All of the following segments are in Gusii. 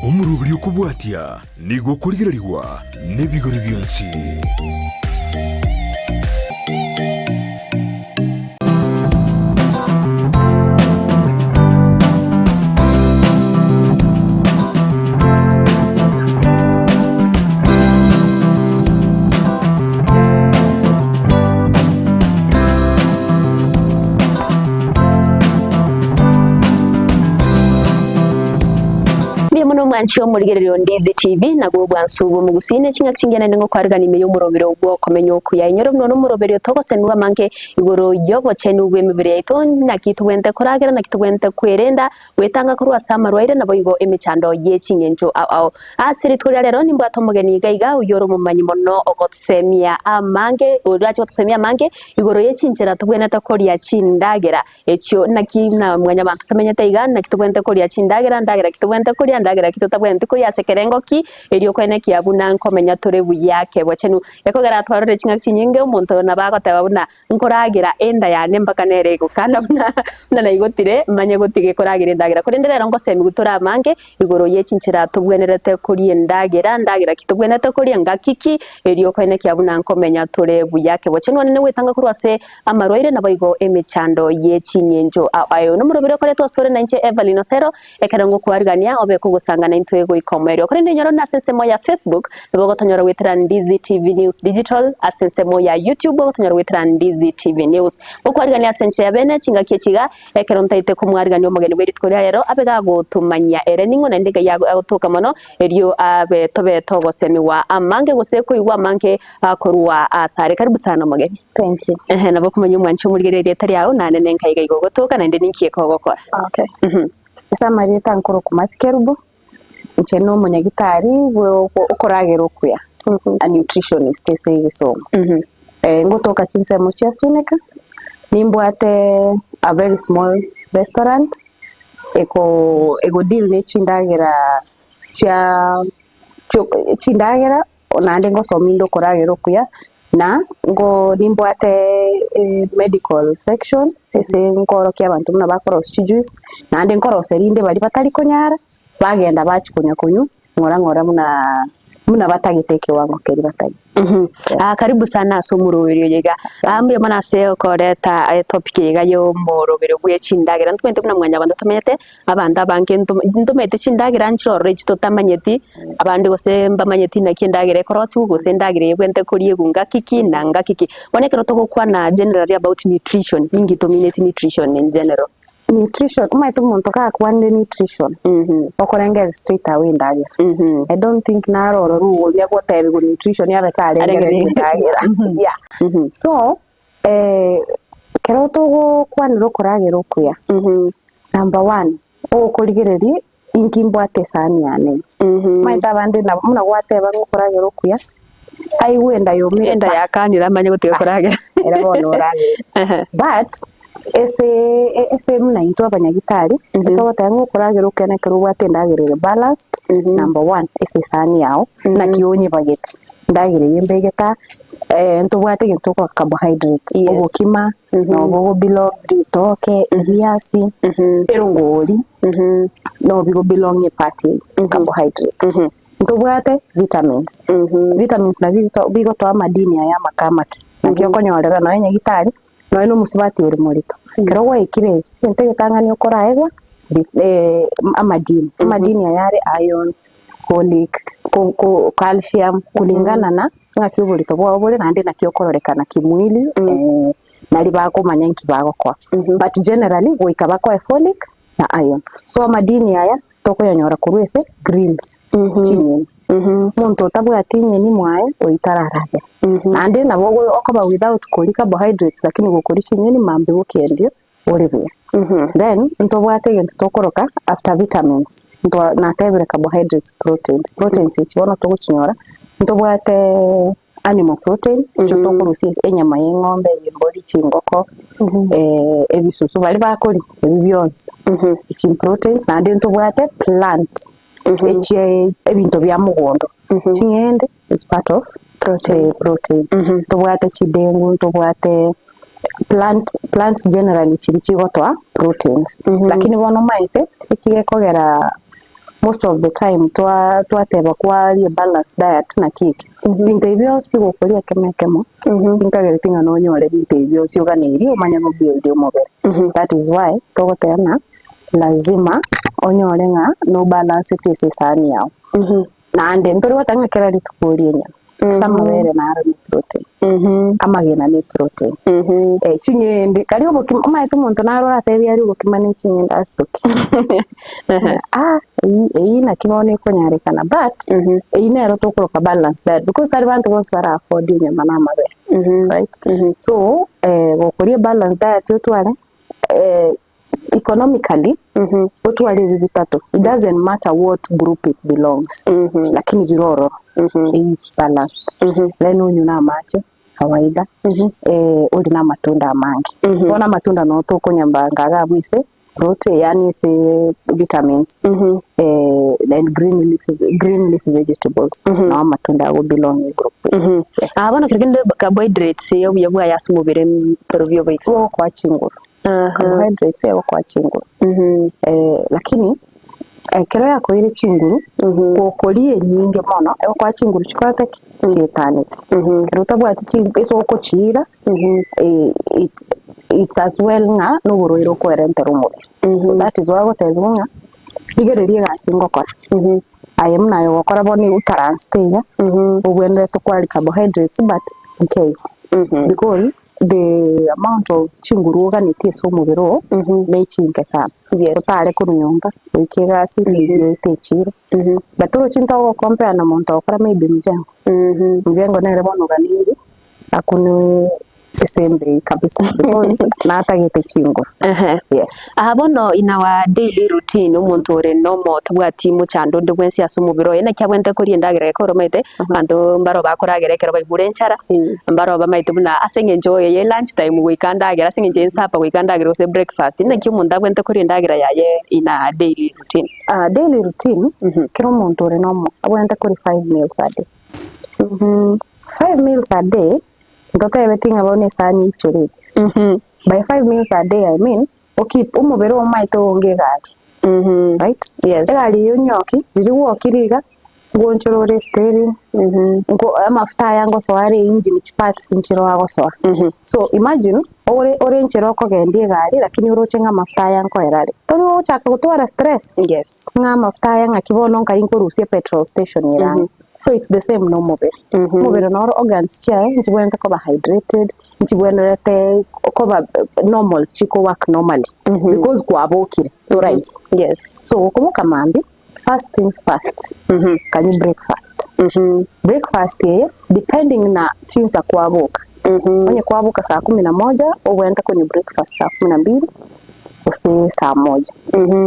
Omoroberi okobwatia nigo okorigererigwa nebigori bionsi. Mbuya mono omwanchi omorigereria o Ndizi TV, nabwo obwansu bw'omogusii ne ching'aki chingiya naende ngokwarigania ime y'omorobero bw'okomenya okuya. Inyore buna ore omoroberio togosemigwa amange igoro y'obochenu bw'emebere yaito, naki tobwenerete koragera, naki tobwenerete kwerenda, gwetanga korwa ase amarwaire naboigo emechando ye ching'encho ao ao. Ase rituko ria rero nimbwate omogeni iga iga oyio ore omomanyi mono ogotusemia amange, orache gotusemia amange igoro ye chinchera tobwenerete koria chindagera echio naki na mwanyabanto tomenyete iga, naki tobwenerete koria chindagera, ndagera ki tobwenerete koria, ndagera ki totabwenereti koria ase ekerengo ki, erio okoenekia buna nkomenya tore buya kebochenu. Ekogera twarorire ching'aki chinyinge omonto oyo nabo agoteba buna Nkoragera enda yane mpaka nere egokana buna buna naigotire, manye gotiga ekoragera endagera. Korende rero ngosemigwe tore amange igoro ye chinchera tobwenerete koria endagera, ndagera ki tobwenerete koria, ngaki ki, erio koenekia buna nkomenya tore buya. Kebochenu one nogwetanga korwa ase amarwaire naboigo emechando ye ching'encho. Aye nomoroberi okoretwa asore nainche Evelyn Osero, Ekero ngokwarigania obe kogosanga naintwe goika omoerio. Korende inyora onde ase ensemo ya Facebook, nabo ogotonyora goetera Ndizi TV News Digital, ase ensemo ya YouTube ogotonyora goetera Ndizi TV News. Gokwarigania ase enchera ya bene chingaki echi iga, ekero ntaete komwarigania omogeni bwe rituko ria rero, abe gagotomanyia ere ning'o naende ngai agotoka mono, erio abe tobe togosemigwa amange gose koigwa amange korwa asare. Karibu sana omogeni. Thank you. Ehe, nabo okomanya omwanchi omorigereria erieta riao, naende nenkai iga iga ogotoka, naende ninki eke ogokora. Okay. Mhm. Ase amarieta nkorokwa Mercy Kerubo, inche na omonyagitari bwe oko- okoragera okuya, a nutritionist ase egesongo. Mhm. Ngotoka chinsemo chia Suneka, nimbwate a very small restaurant, eko ego deal ne chindagera chia chio chindagera Naende ngosomia inde okoragera okuya, na ngo nimbwate medical section ase nkoorokia abanto buna bakorosia chijuice, naende nkorosia rinde baria batari konyara, bagenda bachia konya konywa ng'ora ng'ora buna buna batagete ekewango keria batagete. Ah, karibu sana ase omoroberi oyo iga. Ah, mbuya mono ase okoreta etopic eye iga ya omoroberi bwe chindagera. Ntomanyete buna mwanyabanto tomenyete, Abanto abange ntomanyete chindagera nchire ororo echi totamanyeti, abande gose mbamanyeti naki endagera ekorosigwa gose endagera eye ebwenerete koriegwa ngaki ki na ngaki ki. Bono ekero togokwana generally about nutrition, ninki tomineti nutrition in general? Nutrition, omanyete omonto gakwanire nutrition, okorengereria straight away endagera. I don't think naro ororo oria gotebiwa nutrition abe tarengereria endagera yeah. So, Ekero togokwanera okoragera okuya, number one, ogokorigereria inki mbwate esani yane. Omanyete abande nabo buna gwateba ng'a okoragera okuya, aigwe enda yomire Enda pa, yakanire amanye gotiga koragera. ere bono oragere. But ase ase buna intwe abanyagitari, togoteba ng'a okoragera okuya nekero obwate endagera ere balanced, number one, ase esani yago, naki onyebagete. Endagera eye mbegete aa, ntobwate egento tokoroka carbohydrates, Yes. obokima, nobo ogo belong ritoke, ebiasi, erongori, no bigo belong epart eye, carbohydrates. Ntobwate vitamins, vitamins nabio bito bigotoa amadini aya amake amake, naki okonyorera nonye nyagitari, nonye na omosubati ore morito. Ekero gwaikire egento egetang'ani okoraegwa vi- amadini, amadini aya are iron, folic, ko- ko calcium, kulingana na ng'aki oborito bwao bore naende naki okororekana kimwili nari bakomanya inki bagokoa. But generally goika bakoe folic na iron. So amadini aya tokoyanyora korwa ase greens, chinyeni. Omonto otabwati enyeni mwaye oyio tararagera. Naende nabo ogo okoba without koria carbohydrates lakini gokoria chinyeni mambia gokendio ore buya. Then ntobwate egento tokoroka after vitamins, ntwa natebire carbohydrates, proteins, proteins echi bono togochinyora, ntobwate animal protein, echio tokorusia ase enyama ya eng'ombe, ya embori, chingoko, ebisusu baria bakoria ebi bionsi, echi proteins naende ntobwate plant, echie ebinto bia mogondo, ching'ende is part of the protein. Ntobwate chidengu, ntobwate plant plants generally chiria chigotoa proteins. Lakini bono omanyete eki gekogera. Most of the time twa twateba kwaria balanced diet naki eke, ebinto ebi bionsi bigokoria ekemo ekemo, tinkagereti ng'a nonyore ebinto ebi bionsi oganeirie omanye go build omobere. That is why togoteba ng'a lazima onyore ng'a no balanceti ase esani yago. Naende ntori goteba ng'a kera rituko orie enyama, ase amabere naro ne protein, amagena ne protein, ching'ende, karia obokima omanyete omonto naro oratebie arie obokima ne ching'ende asitoke, ah eywo eywo naki bono ekonyarekana but eywo nero tokoroka balanced diet because tari banto bonsi bara afford enyama na amabere, right? So gokoria balanced diet otware economically otware ebi bitato it doesn't matter what group it belongs lakini bire ororo it's balanced then onywe na amache kawaida orie na amatunda amange bono amatunda noo tokonyambanga iga abwo ase protein yaani ase vitamins and green leaf green leaf vegetables noo amatunda ago belong egroup eye yes. Bono kero kende carbohydrates obuya bwaye ase omobere mborobio boigo. Bogokoa chinguru. Carbohydrates egokoa chinguru. Lakini ekero yakoeire chinguru, gokoria enyinge mono, egokoa chinguru chikorete ki? Chietanete. Ekero otabwati chinguru ase ogochiira, it's as well ng'a na oborwaire okoerentera omobere. So that is why ogotebiwa ng'a rigereria egasi ngokora, aye buna aye ogokora bono nigo oikaransete iga, obwenerete kwaria carbohydrates but nkeigo because the amount of chinguru oganetie ase omobere oo ne chinke sana. Otare korwa nyomba goika egasi maybe oete echiro, but oroche ntogo compare na monto ogokora maybe mjengo, mjengo nere bono oganeiri akune esembei kabisa because natagete chinguru, yes. Aha bono in our daily routine omonto ore nomo tabwati mochando onde bwensi ase omobere oye naki abwenerete koria endagera ekero omanyete abanto mbaro bakoragera ekero baigure enchara, mbaro bamaete buna ase eng'encho eye lunch time goika ndagera ase eng'encho eye supper goika ndagera gose breakfast, naki omonto abwenerete koria endagera yaye in a daily routine? Daily routine, kera omonto ore nomo abwenerete koria five meals a day. Five meals a day, ntotebeti ng'a bono esani eichore iga. By five meals a day I mean, okeep omobere oo omaete oonge egari, right? Egari eyio onyoki, riria gwokire iga, ngoonchora ore steering, nko amafuta aya ngosoa are engine chiparts nchire agosoa. So imagine, ore ore enchera okogendia egari lakini oroche ng'a amafuta aya nkoera are, tori gochaka gotwara stress? Ng'a amafuta aya ng'aki bono nkai nkorusia epetrol station ere ang'e. So it's the same na omobere. Omobere noro organs chiaye nchibwenerete koba hydrated, nchibwenerete koba normal chiko work normally because kwabokire torairi. So gokoboka mambia first things first kanywe breakfast. Breakfast eye depending na chinsa kwaboka, onye kwaboka saa kumi na moja obwenerete konywa breakfast saa kumi na mbili gose saa moja.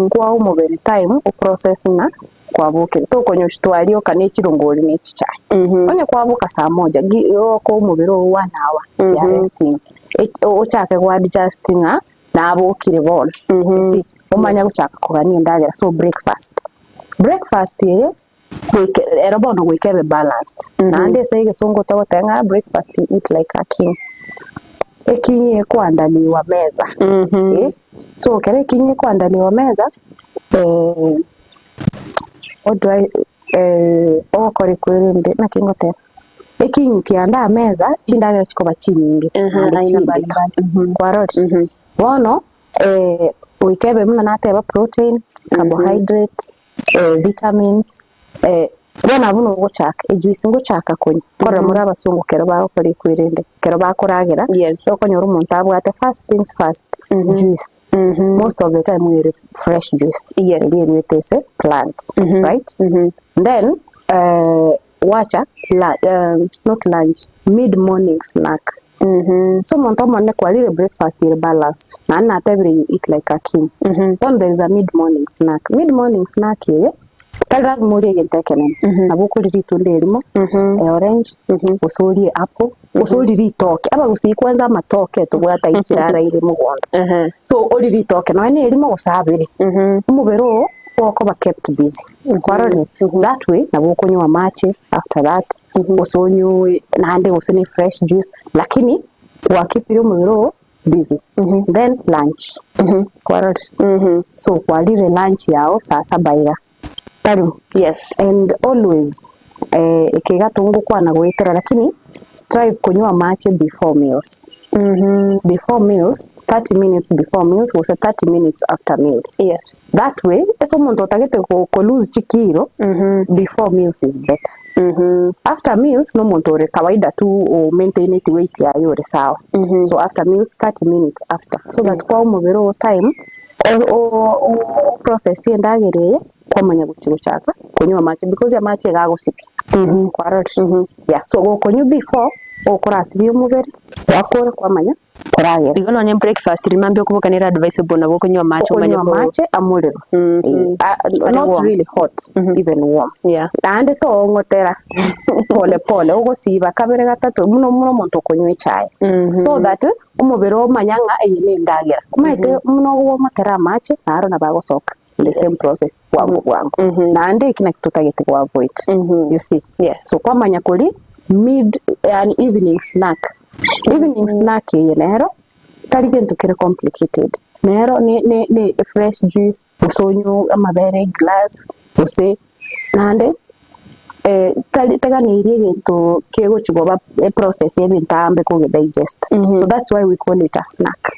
Kwaha omobere time o process ng'a kwabokire, tokonywa twaria oka ne chirongori ne chichae. Onye kwaboka saa moja gi okoa omobere oo one hour ya resting, ochake go adjust ng'a nabokire bono, you see, omanye gochaka kogania endagera so breakfast. Breakfast eye goika ero bono goika ebe balanced, naende ase egesongo togoteba ng'a breakfast you eat like a king, eking ekoandaliwa meza, eh, so ekero eking ekoandaliwa meza what do I ogokora ekwerende naki ngoteba, eking kianda meza chindagera chikoba chinyinge naende Aina chindito, mbalimbali. kwarorire? Bono goika ebe buna nateba protein, carbohydrates, vitamins, bono abwo nogochaka, ejuice ngochaka konywa, nkorora more abasongo ekero bagokora ekwerende, ekero bakoragera, okonyora omonto abwate first things first, juice, most of the time ere fresh juice, eria eruete ase plants, right? Then gwacha not lunch, mid morning snack, so omonto omonene kwarire breakfast ere balanced, naende natebire you eat like a king, bono there is a mid morning snack, mid morning snack eye tari lazima orie egento ekenene, nabo okoria ritunda erimo, eorange, gose orie apple, gose orie ritoke, abagusii kwanza amatoke tobwate aywo chiraraire mogondo, so orie ritoke nonye na erimo gose abere, omobere oo gokoba kept busy, kwarorire? That way nabo okonywa amache after that, gose onywe naende gose ne fresh juice, lakini gwakepire omobere oo busy. Then lunch, kwarorire? So kwarire lunch yago saa saba iga. Tari. Yes. And always eh, eke iga togokwana goetera lakini strive konywa amache before meals. Before meals, 30 minutes before meals gose 30 minutes after meals. Yes. That way, ase omonto otagete ko ko lose chikiro, before meals is better. After meals, na omonto ore kawaida tu o maintaineti weight yaye ore sawa. So after meals, 30 minutes after. So that kwa omobere oo time, o o process endagera eye, kwamanya gochia gochaka konywa amache because amache iga agosibia. Kwarorire? Yeah, so gokonywa before, okorasibia omobere, gwakora kwamanya koragera. Igo nonye breakfast riria mambia okoboka nere advisable nabo okonywa amache omanye Okonywa ko amache amorero. Eh, ah, Are not warm. really hot, even warm. Yeah. Naende toong'otera pole pole, ogosiba kabere gatato, buna buna omonto okonywa echae. So that omobere omanya ng'a eye ne endagera. Omanyete buna ogong'otera amache, naro nabo agosoka in the same process bwango bwango. Naende eki naki totagete go avoid. You see? Yes. So kwamanya koria mid yaani evening snack. Evening snack eye nero tari gento kere complicated. Nero ne ne ne fresh juice, gose onywe amabere eglass, gose naende tari teganeirie egento kegochi koba eprocess ya ebinto koge digest. So that's why we call it a snack.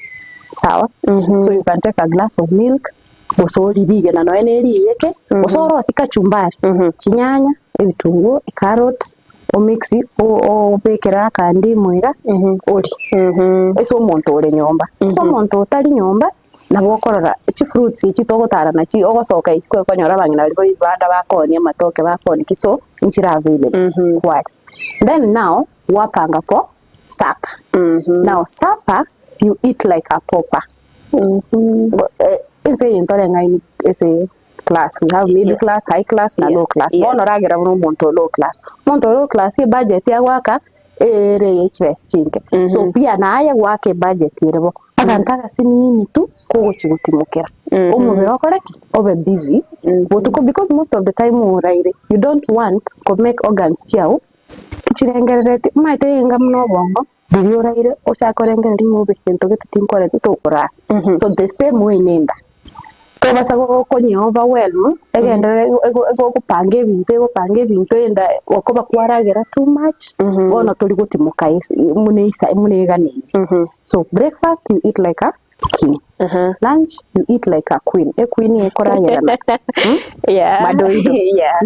Sawa? So you can take a glass of milk, gose oririge na nonya na eriyeke, gose orosie kachumbari, chinyanya, ebitunguo, ecarrot, omix obekere akandimu iga, orie. Ase omonto ore nyomba. Ase omonto otari nyomba, nabo okorora chifruits echi togotara nachi ogosoka isiko okonyora abang'ina baria ba ebibanda bakoonia amatoke bakoonia ki so nchire available kwaria. Then now gwapanga for supper. Now supper you eat like a pauper. Ense eye ntoreng'aini ase class, we have middle class, high class na low class. Bono oragera buna omonto o low class. Omonto o low class ebudget agoaka ere eye chibesa chinke. So pia naye goaka ebudget ere bo, aganto agasinini tu kogochi gotimokera. Omobere okore ki? Obe busy botuko because most of the time oraire you don't want ko make organs chiago chirengerereti, omanyete enga buna obongo. Riria oraire ochake korengereria ng'a obe gento gete tinkoreti tokorara. So the same way nenda. Tobasa konye overwhelm egenderere egopanga ebinto egopanga ebinto enda okoba kwaragera too much bono tori gotimoka ase buna esa buna eganeirie. So breakfast you eat like a king, lunch you eat like a queen, equeen ekoragera na madoido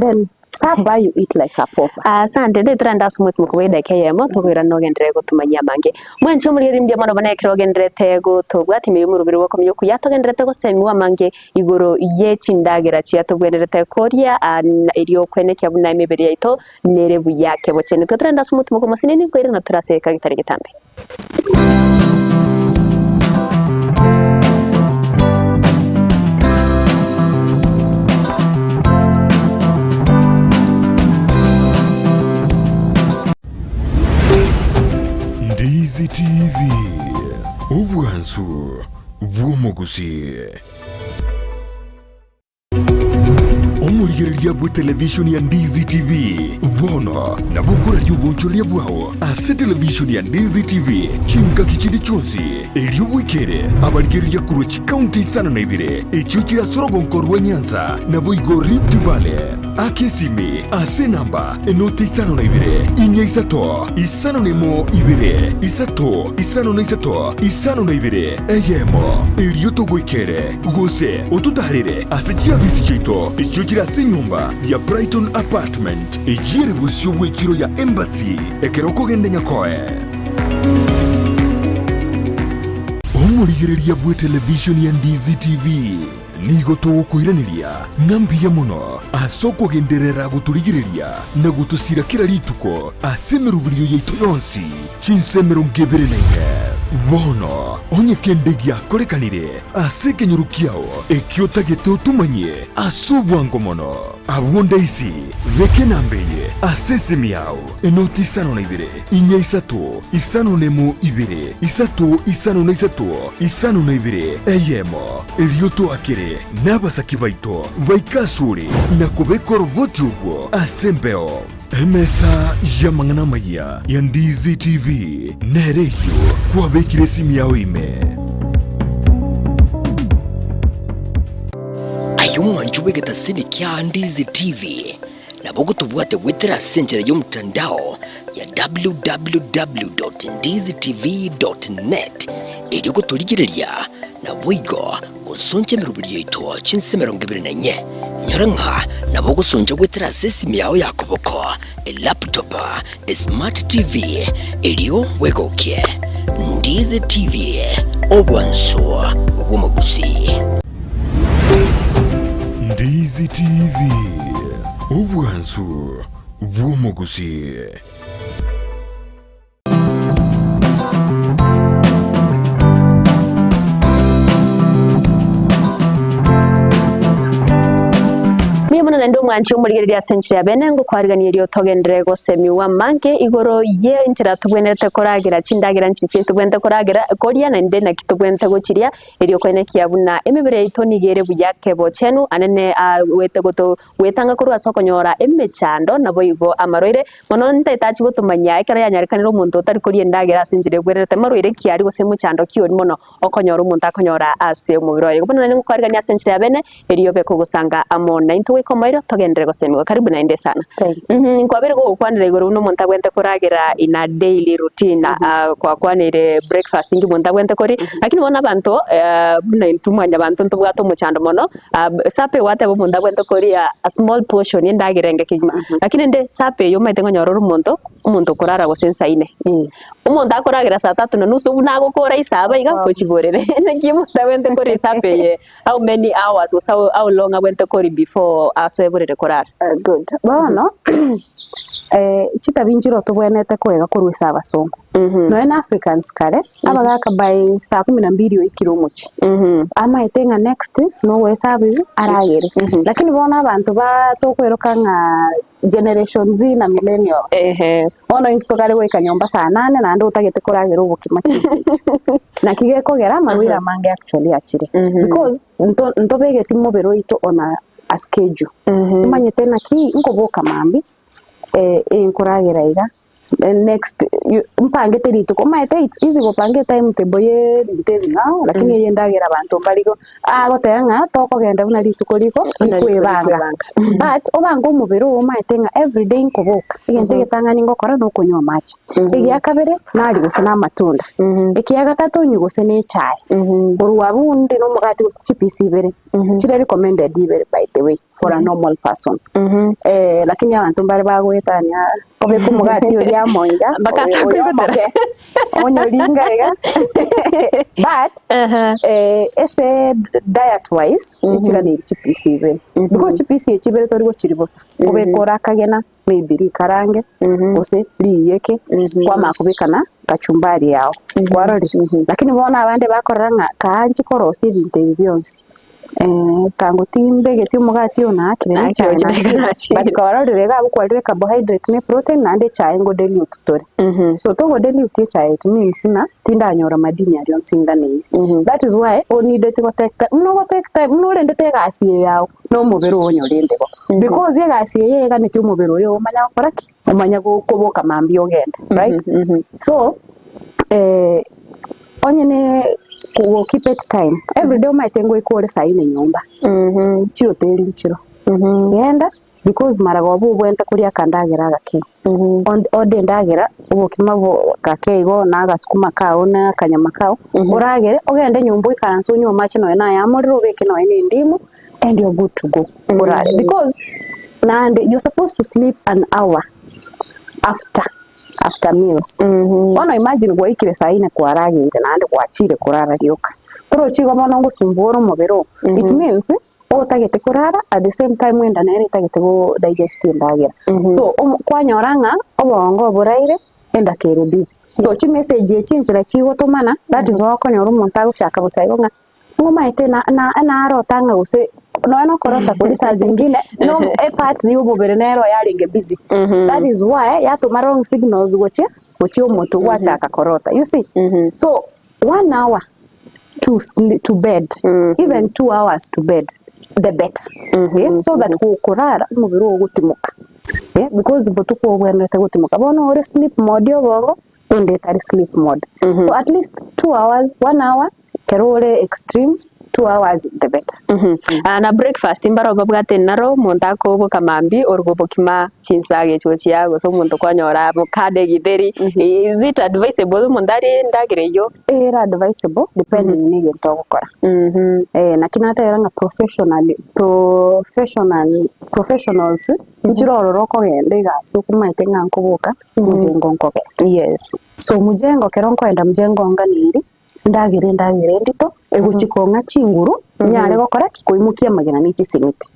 then Supper you eat like a pauper. Asante, ndetera ase omotimoki bwa edakika eyemo tokoirana ogenderere gotumanyia amange. Mwanche omorigereria mbuya mono buna ekero ogendererete gotobwatia ime y'omoroberi bw'okomenya okuya togendererete gosemiwa amange igoro ye chindagera chiria tobwenerete koria erio kwenekia buna emebere yaito nere buya kebochenu. Tiga ase omotimoki omosinini nkoirana tore ase egeka getari getambe. Ndizi TV, obwansu bw'omogusii. Omorigereria bw'etelevishoni ya Ndizi TV bono nabo okoraria obonchoreria bwao ase televishoni ya Ndizi TV chingaki chinde chionsi, erio bwekere abarigereria korwa chikaunti isano na ibere echio chire ase orogonko rwa Nyanza naboigo Rift Valley. Aka esimi ase enamba enoti isano na ibere, inya isato, isano na emo ibere, isato, isano na isato, isano na ibere, eyemo, erio togoikere. Gose ototaarere ase chiabisi chiaito echio chire ase enyomba ya Brighton Apartment, eyio ere bosio bw'echiro ya Embassy, ekero okogenda Nyakoe. Omorigereria bw'etelevishoni ya Ndizi TV nigo togokoiraneria ng'a mbuya mono ase okogenderera gotorigereria na gotosira kera rituko ase emeroberio yaito yonsi chinsa 24. Bono onye kende giakorekanire Ase ekenyoro kiao ekio otagete otomanyie ase obwango mono. Abwo ndaisi, beka enamba eye ase esimi yao, enoti isano na ibere, inya isato, isano na emo ibere, isato isano na isato, isano na ibere, eyemo. Erio toakere nabasaki baito baike asore na kobeka oroboti obwo ase embeo. Emesa y'amang'ana amayia ya Ndizi TV nere eyio kwabekire esimi yao ime. Aye. omwancho bw'egetasini kia Ndizi TV, nabo ogotobwate goetera ase enchera y'omotandao ya www.ndizitv.net erio gotorigereria naboigo gosoncha emeroberio yaito chinsa 24. Inyora ng'a nabo ogosoncha goetera ase esimi yao ya koboko, elaptop, esmart TV, erio bwegokie. Ndizi TV, obwansu bw'omogusii. Ndizi TV, obwansu bw'omogusii. Mbuya mono naende omwanchi omorigereria ase enchera ya bene, ngokwarigania erio togenderere gosemiwa amange igoro ye enchera tobwenerete koragera chindagera nchiria chiaito tobwenerete koragera koria naende naki tobwenerete gochiria erio koenekia buna emebere yaito nigo ere buya kebochenu anene goeta goto Gwetanga korwa ase okonyora emechando, naboigo amarwaire. Mono ntaetachi gotomanyia ekero yanyarekanire omonto otari koria endagera ase enchera egwererete marwaire ki aria gose mochando ki oria mono okonyora omonto akonyora ase omobere oye. Bono naende ngokoarigania ase enchera ya bene, erio obe kogosanga amo naintwe goika omoerio togenderere gosemigwa. Karibu naende sana. Thank you. Nkwabeire gogokwanera igoro buna omonto abwenerete koragera in a daily routine, kwakwaneire breakfast inki omonto abwenerete koria, lakini bono abanto buna intwe mwanyabanto ntobwate omochando mono, Supper gwateba omonto abwenerete koria a small portion endagera enge kegima, lakini rende supper eyio omanyete nkonyora ore omonto, omonto okorara gose nsa ine. Omonto akoragera saa tatu na nusu buna agokora isaba iga gochia borere. Naki omonto abwenerete koria supper eye how many hours gose how long abwenerete koria before asoe borere korara? Good. Bono, chitabi nchire tobwenerete koega korwa ase abasongo. Nonya na Africans kare, abagaka by saa kumi na mbili oikire omochie, amaete ng'a next nogoesabu iga aragere. Lakini bono abanto ba tokweroka ng'a generation Z na millennials, bono intwe tokare goika nyomba saa nane naende otagete koragera obokima chinsa echio. Naki gekogera amarwaire amange actually achire because nto ntobegeti mobere oito on a schedule. Omanyete naki nkoboka mambia, nkoragera iga. Next mpangete rituko omanyete it's easy gopanga etimetable ye ebinto ebing'ao lakini eye endagera abanto mbari go agoteba ng'a tokogenda buna rituko riko rikoebanga but obange omobere oo omanyete ng'a everyday nkoboka egento egetang'ani ngokora na okonywa amache, egia kabere naria gose na amatunda, ekia gatato nywe gose na echae, korwa abwo onde na omogati gose chipisi ibere, chire recommended ibere by the way for a normal person lakini abanto mbare bagoetania Obeke omogati oria amo iga, Mpaka ase oyo akoigotera. omoke, onyoringa iga. But ase diet wise, echiganeri chipisi ibere. Because chipisi echi ibere tori gochiria bosa, obeke ore akagena, maybe rikarange, gose riyeke, kwamanya kobeka na kachumbari yao, kwarorire? Lakini bono abande bakorora ng'a kaanchi korosia ebinto ebi bionsi. Tango timbegeti omogati oyo naakire ne echae nachire, but kwarorire iga abwo kwarire carbohydrate ne protein naende echae ngo dilute tore. So togo dilute echae it means ng'a tindanyora madini aria onsi nganeirie. That is why onideti go take time, buna ogo take time, buna orendete egasi eye yago, na omobere ogo onyorende bo. Because egasi eye eganetie omobere oyo omanya gokora ki? Omanya koboka mambia ogende, right? So Onye ne go keep it time, everyday omanyete ngoika ore saa ine nyomba, chihoteli nchiro, genda because maragoba obwenerete koria akandagera agake, ode endagera obokima bo gake igo na agasukuma kao na akanyama kao, oragere ogende nyomba oikaranse onywe amache nonya na ayamorero obeke nonya na endimu and you're good to go orare because naende you're supposed to sleep an hour after. after meals. Bono imagine gwaikire saa ine kwarageire naende gwachire korara rioka. Torochi igo bono ngosumbua ore omobere oo. It means otagete korara at the same time enda nere etagete go digest endagera. So omo kwanyora ng'a obongo oboraire enda kere busy. So chimessage echi enchera chigotomana that is why okonyora omonto agochaka bosa igo ng'a Ng'omaete na na narota ng'a gose nonya nokorota koria saa zingine no epart ya omobere nero yarenge busy. That is why yatoma wrong signals gochia gochia omotwe gwachaka korota you see. So one hour to sli to bed even 2 hours to bed the better eh, so that gokorara omobere ogo ogotimoka eh, because botuko obwenerete gotimoka. Bono ore sleep mode obongo onde etari sleep mode. So at least 2 hours, one hour Ekero ore extreme. 2 hours the better. Ah, na breakfast mbaro babwate naro omonto akoboka mambia oruga obokima chinsaga echio chia gose omonto kwanyora avocado egitheri is it advisable omonto arie endagera eyio? Ere advisable depending na egento ogokora. Naki natebire ng'a professionally professional professionals nchire ororo okogenda egasi okomaete ng'a nkoboka mojengo nkogenda. Yes. So mojengo ekero nkoenda mojengo nganeri ndagere endagera endito egochi kong'a chinguru nyare gokora ki? Koimokia amagena ne chisimiti.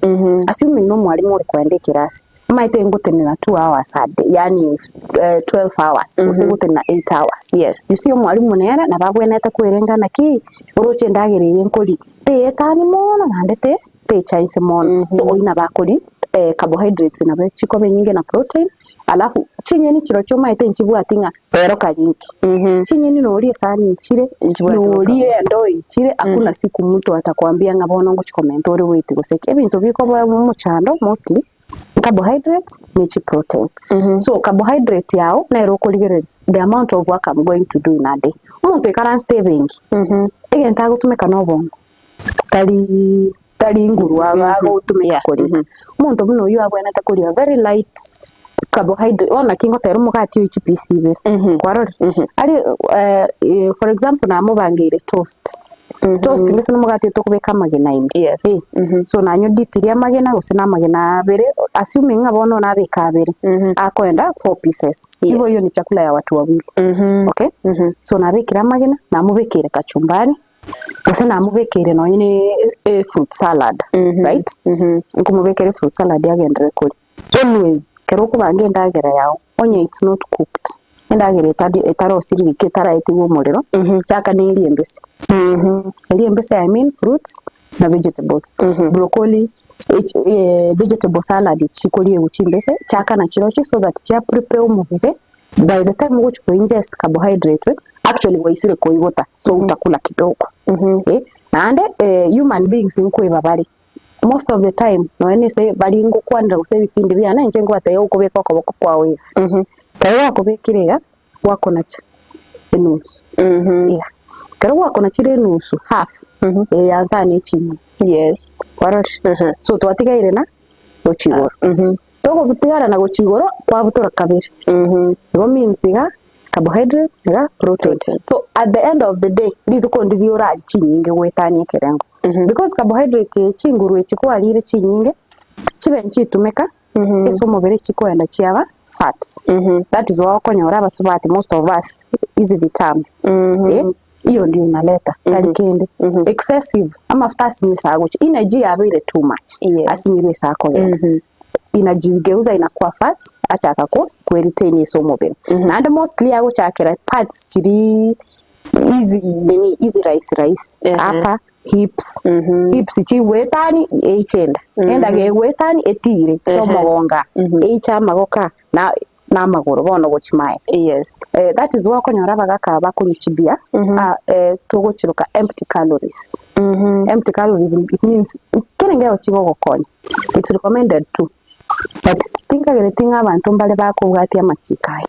Assuming na omwalimu ore koenda ekerasi omanyete ngotenena 2 hours a day yaani 12 hours gose ngotenena 8 hours. You see omwalimu nere nabo abwenerete kwerenga naki oroche endagera eye nkoria teyetani mono naende te techa inse mono. So oyio nabo akoria carbohydrates nabo chikoba enyinge na protein alafu chinyeni chirochio omanyete nchibwati ng'a rero karia inki. Chinyeni noria esani ichire, noria endoo ichire hakuna siku mtu atakwambia ng'a bono ngochi komenta ore weight gose ki. Ebinto bikoba omochando mostly carbohydrates ne chiprotein. So carbohydrate yago nere okorigereria the amount of work I'm going to do in a day. Omonto oikaransete ebenki, egento agotumeka na obongo tari tari nguru agotumeka korika. Omonto buna oyio abwenerete koria very light carbohydrate bono naki ngotera omogati oyo chipiece ibere kwarorire? Aria for example namobangeire toast, toast gose na omogati oyo tokobeka amagena ime Yes. eh, so nanywa dipirie amagena gose na amagena abere assuming ng'a bono nabeke abere akoenda four pieces igo hiyo ni chakula ya watu wawili okay? So nabekire amagena namobekeire kachumbari gose namobekeire nonye na efruit salad right? Nkomobekera efruit salad agenderere koria. Always ekero okobanga endagera yago onye it's not cooked, endagera etari etarosiri riko etaraetigwa omorero, chaka na eria embese. Eria embese I mean fruits na vegetables. Broccoli, vegetable salad chikoriegwa chimbese, chaka nachirochio so that chia prepare omobere by the time ogochi ko ingest carbohydrates actually gwaisire koigota so utakula kidogo. Eh, naende human beings nkoeba bare most of the time nonya na ase bari ngokwanera gose ebipindi biane inche nkobatebia okobeka okoboko kwao iga. Ekero gwakobekire iga, gwakonacha enusu iga. Ekero gwakonachire enusu half, eye ya nsa ne chinyeni. Yes. Kwarorire? So twatigaire na gochia igoro. Togotigara na gochia igoro, kwabutora kabere. Igo means iga carbohydrates iga protein. So at the end of the day, rituko ndiria orarie chinyinge goetania ekerengo. Because carbohydrate eye chinguru echi kwarire chinyinge, chibe nchitumeka, ase omobere chikoenda chiaba fats. That is why okonyora abasubati most of us hizi vitambi eh, hiyo ndio inaleta tari kende excessive amafuta asinywe saa gochi energy yabeire too much asinyirwe saa kogenda inajigeuza inakuwa fats achaka ko kweretain ase omobere naende mostly agochakera parts chiri hizi nini hizi rahisi rahisi hapa hips hips chigwetani eichenda enda gegwetani etire chomogonga eicha amagoka na na amagoro bono gochimaya that is why okonyora abagaka bakonywa chibia ah, togochiroka empty calories. Empty calories it means kerengeo chigogokonya it's recommended too but tinkagereti ng'a abanto mbare bakobwatia amachiko aya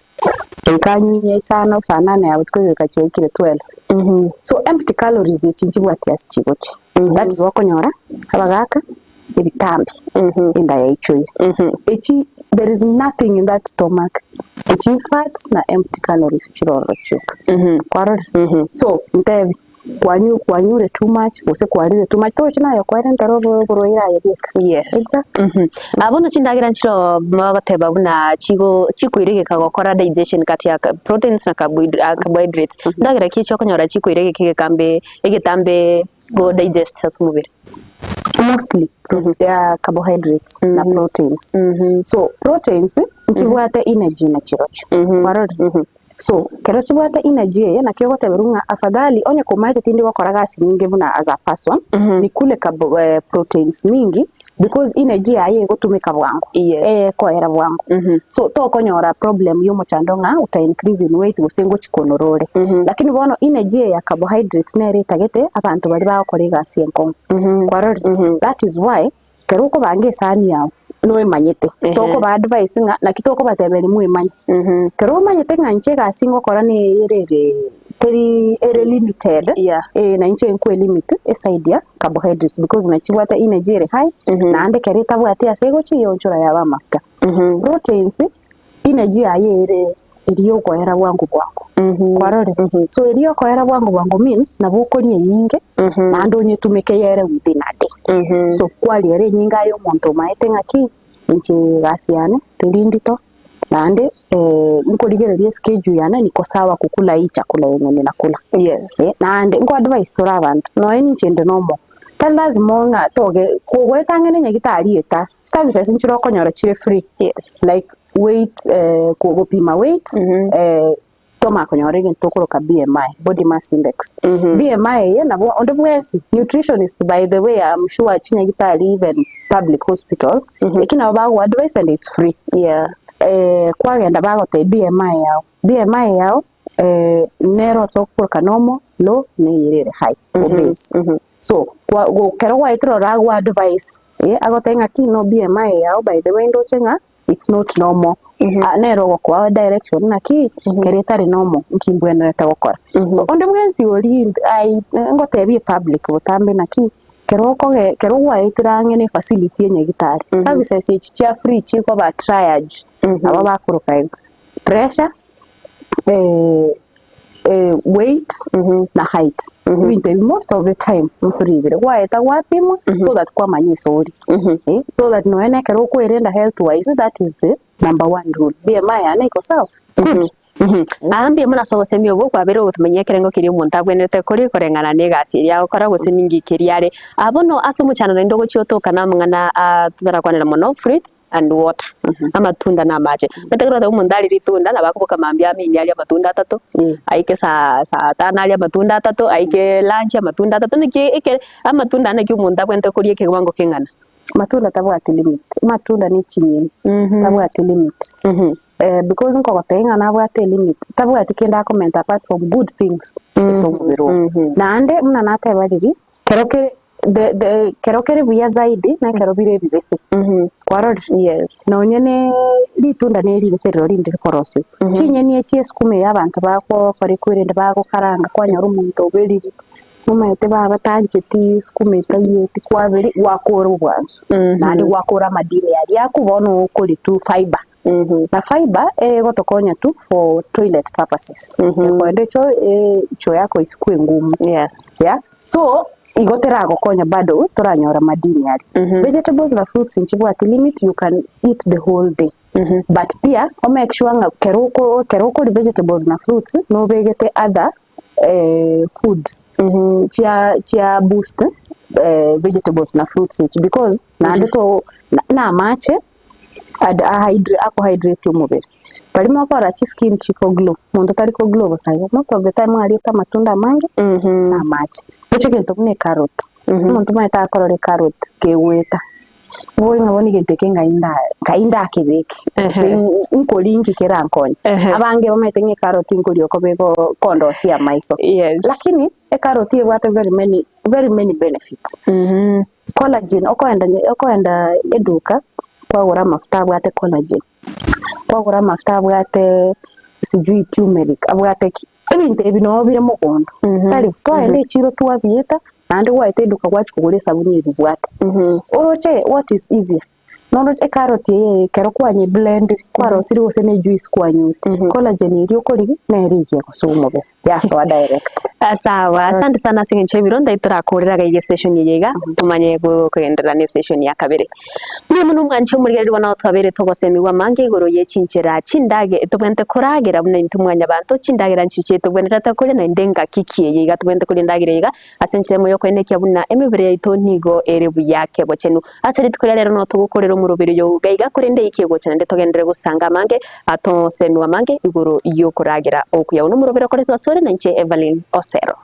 goika anywe isano saa nane ya botuko goika chiaikire 12 so empty calories echi nchibwati ase chigochi that is why okonyora abagaka ebitambi enda yaichoire echi there is nothing in that stomach echi fats na empty calories chirororo chioka kwarorire so ntebi kwanyu kwanyure too much gose kwarire too much tochi naye okwerentera oborwaire aye bweka Exactly. Ah, bono chindagera nchiro bagoteba buna chigo chikoiregeka gokora digestion kati ya proteins na carbohydrates ndagera ki chiokonyora chikoiregeka egekambe egetambe go digest ase omobere? Mostly carbohydrates na proteins. So proteins nchibwate energy na chirochio kwarorire so kero chibwate energy eye naki ogoteberwa ng'a afadhali onye komaete tindi gokora gasi nyinge buna as a person nikule proteins mingi because energy yaye egotumika bwango ekoera bwango so tokonyora problem ya omochando ng'a uta increase in weight gose ngochikonora ore lakini bono energy eye ya carbohydrates nere etagete abanto baria bagokora egasi enkong'u kwarorire that is why kero okobanga esani yago noemanyete tokoba advice ng'a naki tokobateberia mwemanye kero omanyete ng'a inche egasi ngokora neye ere ere. Teri ere limited Yeah. eh, na inche nkwe limit eside ya carbohydrates because nachibwate energy ere high naende ekero etabwati ase egochia yonchora yaba amafuta. Proteins energy yaye ere eria yokoera bwango bwango kwarorire? So eria yokoera bwango bwango means nabo okoria enyinge naende onyetumeke yere within a day. So kwaria ere enyinge aye omonto omaete ng'aki inche egasi yane teri ndito Naende nkorigereria eschedule yane niko sawa kukula hii chakula yenye ninakula. Yes. Eh, naende nko advise tore abanto, nonya ninche inde nomo, tari lazima ng'a toge kogoetang'ana enyagitari eta, services nchire okonyora chire free. Yes. Like weight gopima weight, Twamanya konyora egento tokoroka BMI, body mass index. BMI eye nabo onde bwensi, nutritionist by the way I'm sure chinyagitari even public hospitals, eki nabo bago advise and it's free. Yeah. Kwagenda bagotebia BMI yao, BMI yao nero tokoroka normal, low, na eyere ere high, obese. So, kwa ekero gwaetire ororo ago advise, agotebia ng'aki no BMI yao by the way ndoche ng'a it's not normal Ah, nere ogokoa direction naki kere etari normal nki mbwenerete gokora so onde bwensi oria ai ngotebie public botambe naki kero okoge kero gwaetire ang'e na efacility ya nyagitari services echi chia free chikoba triage nabo bakoroka igo pressure weight na height ebinto ebi most of the time free bire gwaeta gwapimwa so that kwamanya ase ore so that nonya na ekero okwerenda health wise that is the number one rule BMI yane iko sawa good. Aa mbuya mono ase obosemia obwo kwabeire ogotomanyia ekerengo keria omonto abwenerete koria koreng'ana na egasi eria agokora gose ninki keria are. Aa bono ase omochando naende ogochia otoka na amang'ana aa totarakwanera mono fruits and water, amatunda na amache. Omanyete ekero ogoteba omonto arie ritunda nabo akoboka mambia amini arie amatunda atato, aike saa saa tano arie amatunda atato, aike lunch amatunda atato, naki eke amatunda aya naki omonto abwenerete koria ekewango keng'ana? Matunda tabwati limit, amatunda ne chinyeni tabwati limit because nkogotebia ng'a nabwate elimit, tabwati kende akomenta apart from good things ase omobere oo. Naende buna nateba riria, kero kere the the kero kere buya zaidi na ekero bire ebibese, kwarorire? Yes. Nonye ne ritunda ne ribese rirorio rinde rikorosiwa. Chinyeni echi esukuma eye abanto bagokora ekwerende bagokaranga kwanyora omonto oberiri, Omanyete baba tancheti sukuma etaiyeti kwaberi gwakora obwansu naende gwakora amadini aria ako bono okori tu fibre. Na fibre egotokonya tu for toilet purposes. Ekoenda echoo echoo yako isikwe engumu. Yes. Yeah. So igo teragokonya bado toranyora madini aria. Vegetables na fruits nchibwati limit you can eat the whole day. But pia o make sure ng'a kero oko kero okoria vegetables na fruits nobegete other foods chia chia boost vegetables na fruits echi because naende to na amache ad a ako hydrate omobere. Baria mokorora chiskin chiko glow, monto tari ko glow bosa igo, most of the time ariete amatunda amange na amache. Gocha egento buna ecarrot, omonto omanyete akorora ecarrot kegoeta. Bono ng'a bono egento eke ngai nda ngai ndakebeke, gose nkoria inki kerankonye. Abange bamaete ng'a ekaroti nkoria okoba ego kondosia amaiso. Yes. Lakini ekaroti ebwate very many very many benefits. Collagen, okoenda okoenda eduka, kwagora amafuta abwate collagen, kwagora amafuta abwate sijui turmeric, abwate ki, ebinto ebi noo bire mogondo, tari? Twagenda echiro twabieta, naende gwaeta eduka gwachia kogora esabuni ebibwate. Oroche what is easier, noroche ecarrot eye ekero kwanye blend kwarosirie gose ne ejuice kwanyure, collagen eria okorigia nere eria egosoa omobere, yasoa direct. Sawa, asante sana ase eng'encho y'ebiro ntai torakorera iga iga esession eye iga, tomanye kogenderera na esession ya kabere. Mbuya mono omwanche omorigereria bono twabeire togosemigwa amange igoro ye chinchera chindage tobwenerete koragera buna intwe mwanyabanto, chindagera nchiche tobwenerete koria naende ngaki ki eye iga tobwenerete koria endagera eye iga ase enchera eyemo y'okoenekia buna emebere yaito nigo ere buya kebochenu. Ase rituko ria rero no togokorera omoroberi oyo iga iga korende eiki egocha naende togenderere gosanga amange atosemigwe amange igoro y'okoragera okuya. Oyio nomoroberi okoretwe asore nainche Evelyn Osero.